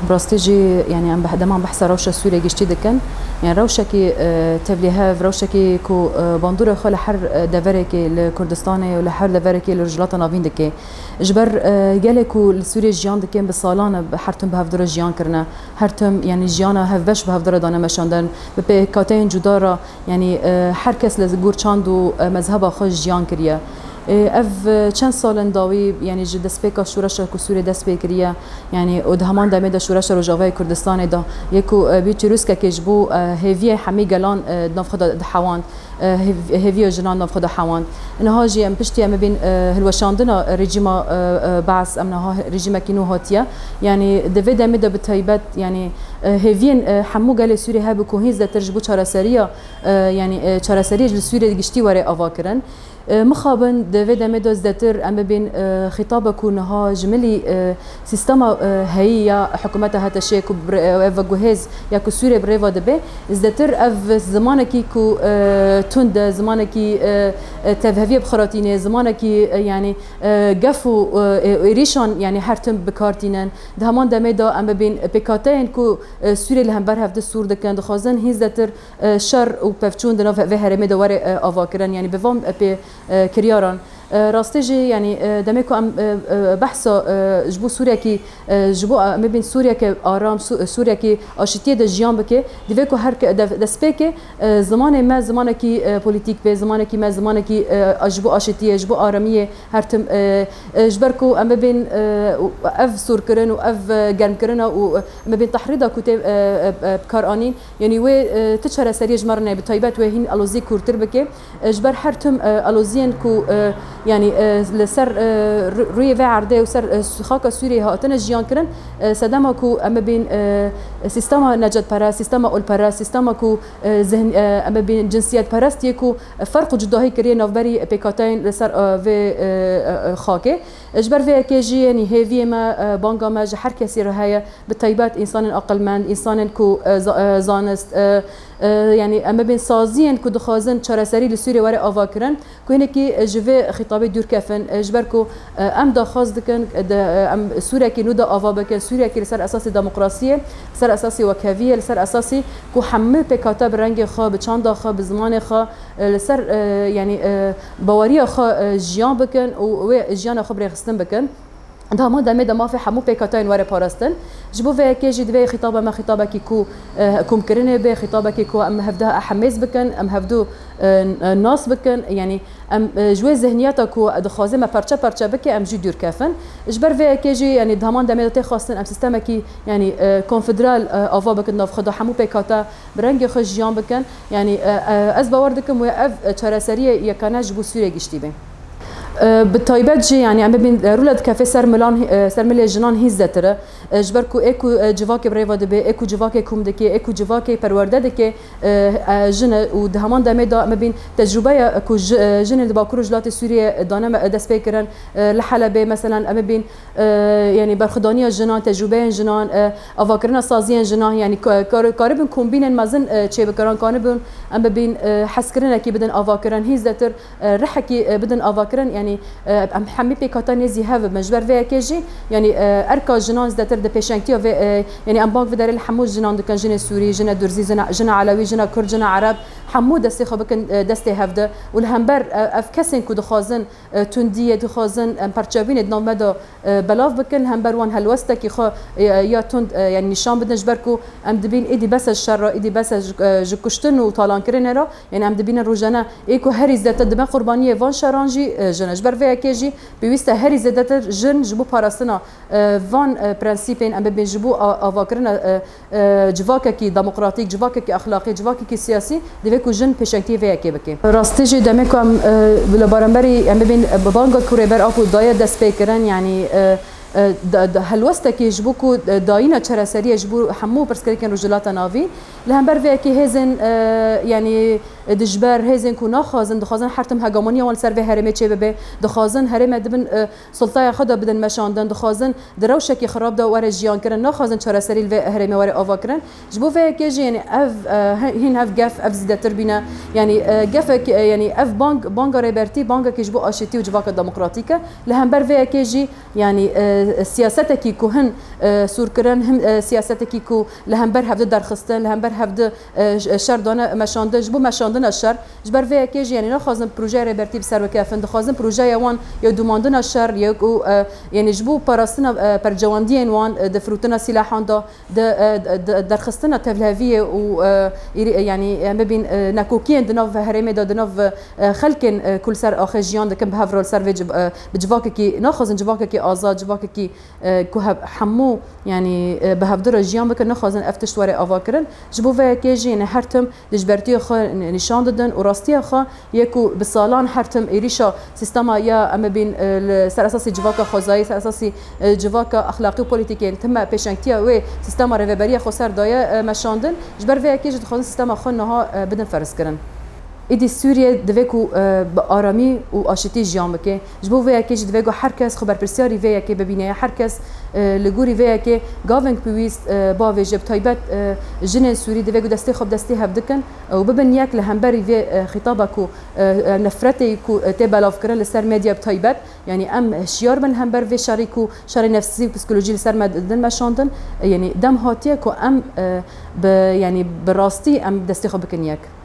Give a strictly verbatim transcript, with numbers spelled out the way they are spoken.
Bi rastî jî, yanî em beh-, dema em behsa rewşa Sûriyê giştî dikin, yanî rewşekî, e, tevlîhev, rewşekî ku, e, bandorê xwe li her, e, deverekê li Kurdistanê û li her deverekê li Rojhilata Navîn dike. Ji ber, e, gelê ku li Sûriyê jiyan dikin, bi salan e, her tim bi hevdû re jiyan kirine. Her tim, yanî jiyana hevbeş bi hevdû re dane meşandin. Bi pêkhateyên cuda re, yanî, e, her kes li gor çand û, e, mezheba xwe jiyan kiriye. E, ev, e, çend sal in dawî, yanî ji destpêka şoreşa ku Sûriyê dest pê kiriye, yanî û di heman demê de şoreşa Rojavayê Kurdistanê de yê ku, e, bî çirûskekê ji bo, e, hêviyê hemî gelan, e, di nav xwe de dihewand, e, hêv-, hêviya jinan nav xwe de hewand. Niha jî em piştî em bibîn, e, hilweşandina rejîma, e, e, Baas, em niha rejîmekî nû hatiye. Yanî di vê demê de bi taybet, yanî, e, hêviyên, e, hemû gelê Sûriyê hebe ku hîn zêdetir ji bo çareseriya, e, yanî, e, çareseriyê ji li Sûriyê giştî were avakirin. E, mixabin di vê demê de zêdetir em bibîn, e, xîtaba ku niha ji milî, e, sîstema, e, heyî ya hikûmeta HTŞ'ê ku bi rê-, ev guhêz ya ku Sûriyê bi rê ve dibe, zêdetir ev zimanekî ku, e, tund e, zimanekî, e, e, tevheviyê bi xiratînê, zimanekî, e, yanî, e, gef û, e, êrîşan, yanî her tim bi kar tînin. Di heman demê de em bibîn pêkhateyên ku, e, Sûriyê li hember hev di sûr dikin, dixwazin hîn zêdetir, e, şer û pevçûn di nav vê herêmê de were, e, avakirin, yanî bi van, e, pê, e, kiryaran. E, rastî jî, yanî, e, demê ku em, e, e, behsa, e, ji bo Sûriyekî, e, ji bo, e, em bibîn Sûriyeke aram, Sû-, Sûriyekî aşitiyê de jiyan bike, divê ku her ke-, de-, destpêkê, e, zimanê me zimanekî, e, polîtîk be, zimanekî me zimanekî, e, a-, ji bo aşitiyê, ji bo aramiyê her tim, e, e, ji ber ku em bibîn, e, ev sûrkirin û ev, e, germkirina û, e, em bibîn tehrîda ku tê, e, e, e, bi kar anîn, Yanî wê, e, ti çareseriyê ji me re neyê, bi taybet wê hîn alozî kûrtir bike. E, ji ber her tim, e, aloziyên ku, e, yanî, e, li ser, e, rû-, rûyê vê erdê û ser, e, xaka Sûriyeyê hatine jiyan kirin, e, sedema ku em bibîn, e, sîstema necetperest, sîstema olperest, sîstema ku, e, zihn-, e, em bibîn cinsiyetperest yê ku ferq û cudahî kiriye navberî pêkhateyên li ser, e, vê, e, e, e, xakê. Ji ber vê yekê jî, yanî hêviyê me, e, banga me ji her kesî re heye. Bi taybet însanên aqilmend, însanên ku, e, za-, e, zanist, e, e, yanî em bibên saziyên ku dixwazin çareserî li Sûriyê were avakirin, ku hinekî, e, ji vê xîtabê dûr kefin, e, ji ber ku, e, em daxwaz dikin, e, de, e, em Sûrekî nû de ava bikin, Sûrekî li ser esasê demokrasiyê, li ser esasê wekheviyê, li ser esasî ku hemû pêkhate bi rengê xwe, bi çanda xwe, bi zimanê xwe, e, li ser, e, yanî, e, baweriya xwe, e, jiyan bikin û wê jiyana xwe birêxistin bikin. Di heman demê de mafê hemû pêkhateyên were parastin. Ji bo vê yekê jî divê xîtaba me xîtabekî ku, eh, komkirinê be, xîtabekî ku em hevdeh ehemêz bikin, em hevdû, eh, nas bikin. Yanî em, eh, ji wê zihniyeta ku dixwaze me perçe perçe bike, em jî dûr kefin. Ji ber vê yekê jî, yanî di heman demê de tê xwestin em sîstemekî, yanî, eh, konfederal, eh, ava bikin nav xwe de, hemû pêkhate bi rengê xwe jiyan bikin. Yanî, eh, eh, ez bawer dikim wê ev, eh, çareseriyê yekane ji bo Sûriyê giştî be. E, bi taybet jî, yanî em bibîn, e, rûle dikefê ser milan, e, ser milê jinan hîn zêdetir e. E, ji ber ku ê ku, e, civakê bi rê ve dibe, ê ku civakê kom dike, ê ku civakê perwerde dike, e, e, jin e û di heman demê de em bibîn tecrûbeya ku ji, e, jinên li Bakur û Rojhilatê Sûriyê dane me, e, dest pê kirin, e, li Helebê, meselen, em bibîn, e, yanî berxwedaniya jinan, tecrûbeyên jinan, e, avakirina saziyên jinan, yanî ka-, kar-, karibin kombînên mezin, e, çêbikirin, karibin em bibîn, e, hezkirinekî bidin avakirin, hîn zêdetir, e, rihekî, e, bidin avakirin, yanî, e, em hemî pêkhate nêzî hev bibin. Ji ber vê yekê jî, yanî, e, erka jinan zêdetir di pêşengtiya vê, e, yanî em bang vê derê li hemû jinan dikin, jinê Sûrî, jine Durzî, jine, jine Elewî, jine Kurd, jine Ereb, hemû destê xwe bikin, e, destê hevdi û li hember, e, ev kesên ku dixwazin, e, tundiyê, dixwazin, em perçebînê di nav me de, e, belav bikin, li hember wan helwestekî xwe, e, ya tund, e, yanî nîşan bidin, ji ber ku em dibîn êdî bes e ji şer re, êdî bes e ji, e, ji kuştin û talankirinê re, yanî em dibînin rojane ê ku herî zêde dibe qurbaniyê van şeran jî, e, jin e. Ji ber vê yekê jî pêwîst e herî zêdetir jin ji bo parastina, e, van, e, prensîpên em bibên ji bo a-, avakirina, e, e, civakekî demokratîk, civakekî exlaqî, civakekî siyasî, divê ku jin pêşengtiyê vê yekê bike. Rastî jî demê ku em, e, li baramberî em bibîn, e, bi banga ku Rêber Apo daye destpêkirin, yanî, e, e, da-, da-, helwestekê ji bo ku, e, dayîna çareseriyê ji bo hemû pirsgirêkên Rojhilata Navîn, li hember vê yekê hêzên, e, yanî, E, ji ber hêzên ku naxwazin, dixwazin her tim hegemoniya wan li ser vê herêmê çêbibe, dixwazin herême di bin, e, sultaya xwe de bidin meşandin, dixwazin di rewşekî xirab de were jiyan kirin, naxwazin çareserî li vê herêmê were ava kirin. Ji bo vê yekê jî, yanî ev, e, he-, hîn hev gef, ev zîdetir bîne. Yanî, e, gefek, e, yanî ev bang, banga Rêbertî, bangekî ji bo aşîtî û civaka demokratîk e. Li hember vê yekê jî, yanî, e, siyasetekî ku hin, e, sûr kirin, hin, e, siyasetekî ku li hember hevdi derxistin, li hember hevdi, e, ş-, şer dane meşandin, ji bo meşandina şer. Ji ber vê yekê jî, yanî naxwazin projeya Rêbertî bi ser bikefin, dixwazin projeya wan ya domandina şer, ya ku, e, yanî ji bo parastina, e, percewendiyên wan, e, di firotina sîlahan de, di, e, di, di derxistina tevliheviyê û, e, îrî-, e, yanî, e, em bibîn, e, nekokiyên di nav herêmê de, di nav, e, xelkên, e, ku li ser axê jiyan dikin, bi hev re li ser vê civ-, e, bi civakekî, naxwazin civakekî azad, civakekî, e, ku hev-, hemû, yanî, e, bi hevdi re jiyan bikin, naxwazin ev tişt were ava kirin. Ji bo vê yekê jî, yanî her tim dijbertiyê xwe ni-, nîşan didin û rastiya xwe yê ku bi salan her tim êrîşa sîstema ya em bibîn, e, li ser esasî civaka xwezayî, ser esasî, e, civaka exlaqî û polîtîkê, tim me pêşengtiya wê sîstema rêveberiya xweser daye, e, meşandin. Ji ber vê yekê jî dixwazin sîstema xwe niha, e, bidin ferzkirin. Îdî Sûriye divê ku, e, bi aramî û aşitî jiyan bike. Ji bo vê yekê jî divê ku her kes xwe berpirsiyarî vê yekê bibîne. Her kes, e, li gorî vê yekê gavên ku pêwîst, e, bavêje, bi taybet, e, jinên Sûrî divê ku destê xwe bi destê hev dikin, e, û bibin yek li hemberî vê, e, xîtaba ku, e, e, nefretê ku, e, tê belavkirin li ser medya bi taybet. Yanî em hişyar bin li hember vê şerî ku şerê nefsî û psîkolojî li ser me didin meşandin. E, yanî dem hatiye ku em, e, bi, yanî bi rastî em destê xwe bikin yek.